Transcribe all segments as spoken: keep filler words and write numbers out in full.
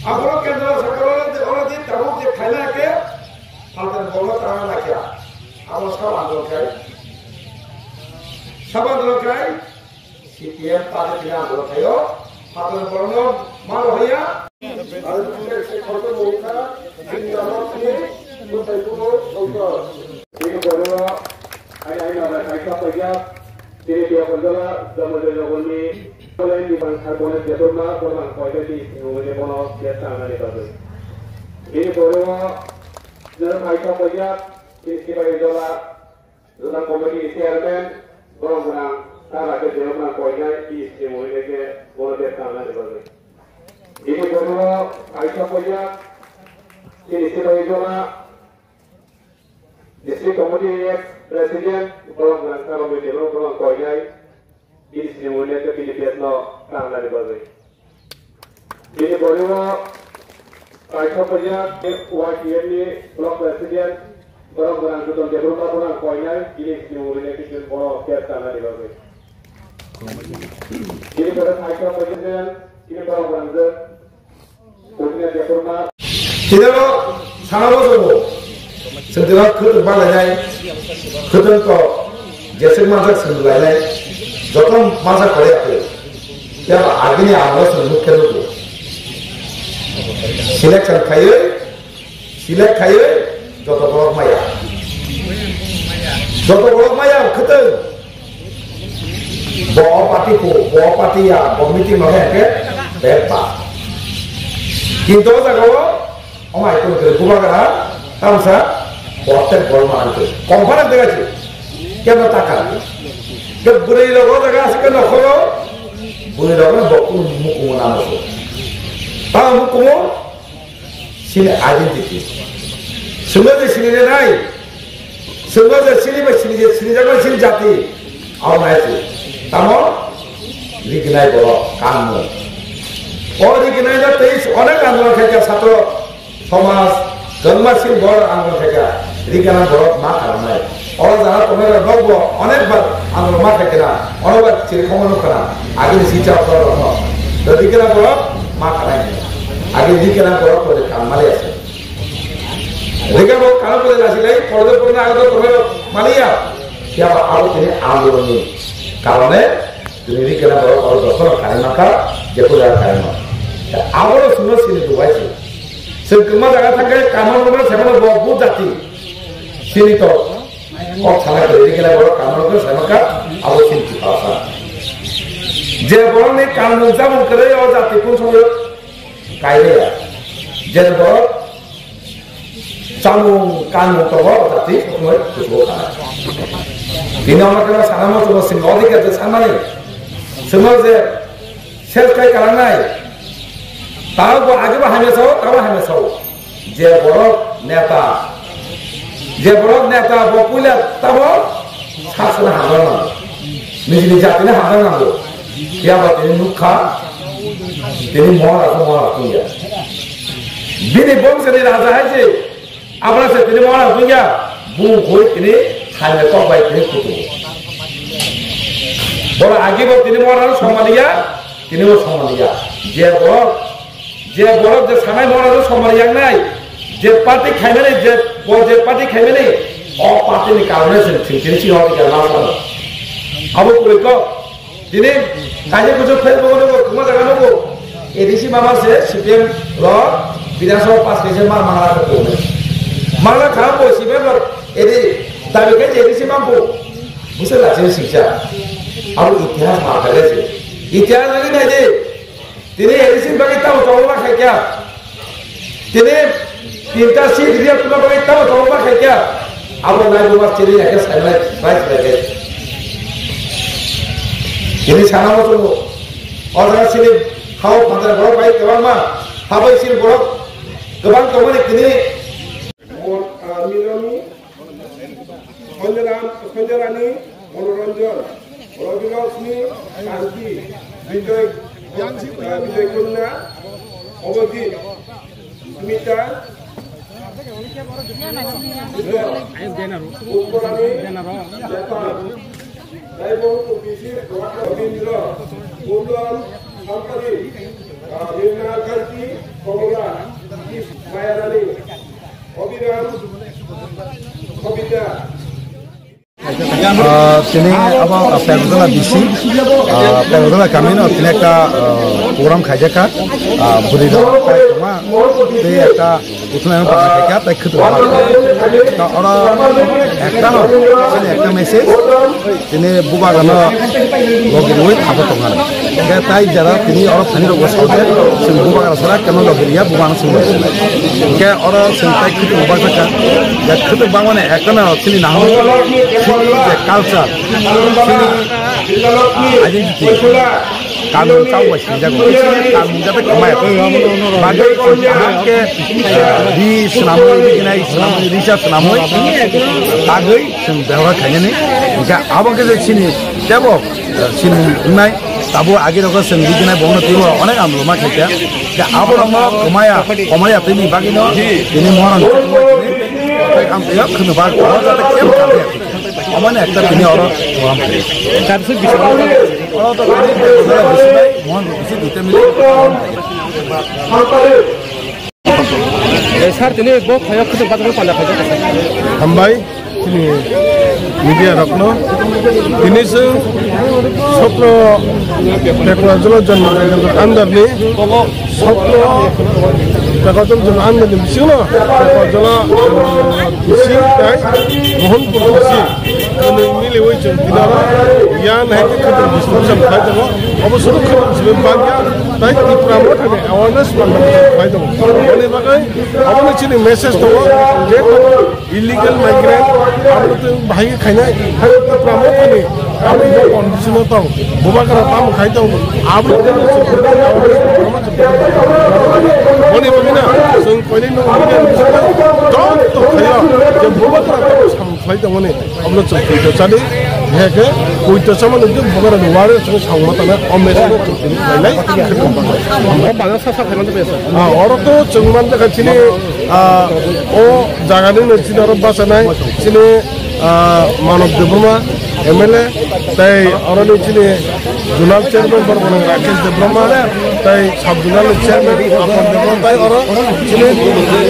Aboro kendro sakaro de oro de tabuk je khaina ke, phaltan bolo tana na kya. Abo saban dol kai. Saban dol kai. C P M party kina dol kayo. Phaltan bolo no ma rohaya. Aro se khorto mukha, jinna mukha, mutai bumo, songkor. Ini bodo, ai ai na kai sa pajak. Tini dia pun jala, jama jala gulmi, pulai di bang sar bonet jatuh ma, korban koi di, ngomongnya bono, biasa nggak dibantu. Ini bono, dalam aisha pajak, tini sipai jala, dalam komedi chairman, bono menang, tara ke dia menang koi di, ngomongnya ke, bono biasa nggak dibantu. Ini bono, aisha pajak, tini sipai jala, District Committee President, borok rang taro meeting o borok koinai, bini sini wngya khe bini bed no tangnani bagwi. Bini borok kaisa phaijak Y T F ni Block President, borok rang joto Debbarma borok koinai, bini sini wngya khe bini borok bed tangnani bagwi. Bini borok kaisa President, bini borok rang je Tinaro sana bo jobo. Sentira khutun balai nai. Khutun to jesek masa sung lai nai. Joto masa kore ate. Ya ba agini amo sung mukhe lugu. Selection khaiye, select khaiye, joto borok maya. Joto borok maya khutun. Bo o party ko, bo o party ya, bo meeting no hwnkhe bebak. Kintu o jaga o, o mai kun khe bubagra, tamsa, bo tek bol ma khe. Kom phana dega chi. Keno taka. Ke bwrwi rok o jaga asik ke nokhoro, bwrwi rok no bo kun mukumu namo so. Tamo mukumu, Chini identity. Swngo je chini nai. Swngo je chini bai chini je chini jaga chini jati. Abo nai se. Tamo riginai borok kanmung. O riginai no tei onek andolon khaikha satro somaj, kwbangma sil borok andolon khaikha. Rigana borok ma khalamnai. Oro jana tongnai rok bo onek bar ang rok ma khai kena, onek bar chiri khongma nuk khana, agini si chao chao rok no. Dodi kena borok ma khanai ni. Agini di kena borok ko de kam mali ase. Riga bo kano ko de lasi lai, ko de ko na ag to tongnai rok mali ya. Ya ba abo tini ang rok ni. Karone tini ri kena borok oro dophano kani maka, jeko jaga kani ma. Abo rok suno sini dubai si. Sengkuma jaga thangkai kamon rok sengkuma bo bu jati. Sini to. Kok sana kwrwi khe borok kamrok khe sama kha, abo chini tiprasa. Je borokni kanmung chamung kwrwi o jati kun soyo kairaya. Je borok chamung kanmung tongo o jati soknoi kuchugo kha. Bini omo khe sana mo chungo sini odhikar je sanmani. Swngo je Ses khai kalangnai. Tao bo age bo hamya sao, tao hamya sao. Je borok neta. Je borok neta bo puila tabo sasana hamya nango. Nijini jatini hamya nango. Ya ba tini nukha. Tini mohara so mohara tungya. Bini bongsa ni raja hai je. Abra se tini mora buya, bu hoi tini, hai me kok bai tini kutu. Bora agi bo tini mora no somaliya, tini bo somaliya. Je borok, je borok je sanai mora no somaliya nai, je party khaimani, je bo je party khaimani, o party ni karone se thing thing si hoti kala sa. Abo kuri ko, Tini, kaisa kuchuk Facebook o nugo, kwma jaga nugo. A D C mama se C P M rok, Bidhan Sabha pass kaisa ma mangla ko ko. Mangla kha bo C P M rok, A D C, dabi kai A D C mambo. Busa la chen siksa. Abo itihas ma kha le se. Itihas lagi nai de. Tini A D C bagi tamo tamo ma khai kya. Tini tinta si dia tuma bagi tamo tamo ma khai kya. Abo nai bo ma chiri ya ke sai nai, sai sai ke. Tini sana mo tu. Ora sini hao pandra borok bai kebang ma. Habai sini borok kebang kebang ni tini. Mon-, ah, Miloni, Sanjaram, Sanjarani, Monoranjan, Rabilakshmi, Kanti, Bijoy, ah, Bijoy Kanya, Obojit, Smita, Pushparani, Japan, Daibong, Obisi, Rabindra, Mundal, Sampari, ah, Nirmala Kanti, Komala. Ah, tini abo, ah, Pekjala bisi, ah, Pekjala kamino tini ekta, ah, program khaijaka, ah, bwrwi rok tai tongma, tei ekta uthunai no tongma khaika, tai khwtwma. Ta oro ekta no, chini ekta message, tini bubagra no logi rwi thapa tongma. Hingke tai jara tini oro thani rok bo saote, chwng bubagra sara keno logi riya, bubagra chwng logi riya. Hingke oro chwng tai khwtwng baksa kha. Ya khwtwng bangmani ekta na chini nahang, chini je culture, chini identity, kanun chao bai singjago. Kanun jate khamaya. Bagwi chwng kaham khe, eh, ri swnamwi, ri gnai swnamwi, risa swnamwi, bagwi chwng behora khainani. Hingke abo khe je chini tebo, eh, chini wngnai. Tabuk agi rokho chwng bigini bono twibo onek amloma khaikha. Khe aborokno komaya, komaya tini bagino tini morang tei amtwio khwno bak jate kem khaikha. Omono ekta tini oro program khaikha. Oro to tini bisi bai, mohon bisi duita mili. Eh, sir, tini bo khayok khwtwng bajak pala khaijak. Hambai, tini media rokno. Tini se sotro Pekwajala Jonno Under ni, sotro Pekwajala Jonno Under ni bisingo Pekwajala, eh, bisi tai Mohanpur bisi. Tini miliwi chwng tini oro yan hai khe khwtwng distribution khlai tongo. Obo sudu khwtwng simi bagya tai Tipra Motha ni awareness program khlai tongo. Aboni bagwi abono chini message tongo je illegal migrant abono twi bahai khe khainai hai Tipra Motha ni abo bo condition o tong, bubagra tamo khai tong, abono twi chwng awareness program khlai tongo. Aboni bagwi no chwng koinwi no media ni bisingo joto khaio je bubagra tamo samung khlai tongmani. Omono chwng poito chadi, heke poito chamani je bubagra ni wari chwng samung ma tana, o message no chwng tini khlainai. O bana sa sa khaimani besa. Ah, oro to chwng man jakha chini, ah, o jaga ni no chini oro bachanai, chini, ah, Manob Debbarma, M L A, tei oro ni chini Zonal chairman borok rok Rakesh Debbarma, tei sub zonal chairman Apor Debbarma, tei oro chini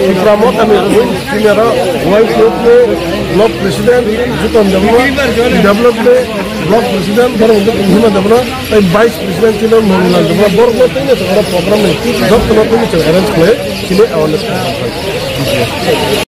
Tipra Motha ni tini oro Y P F ni block president Juton Debbarma, P W F ni block president borok rok Hima Debbarma, tei vice president chini Mohanlal Debbarma, borok no tini oro program ni joto no tini arrange khlai chini awareness program khlai.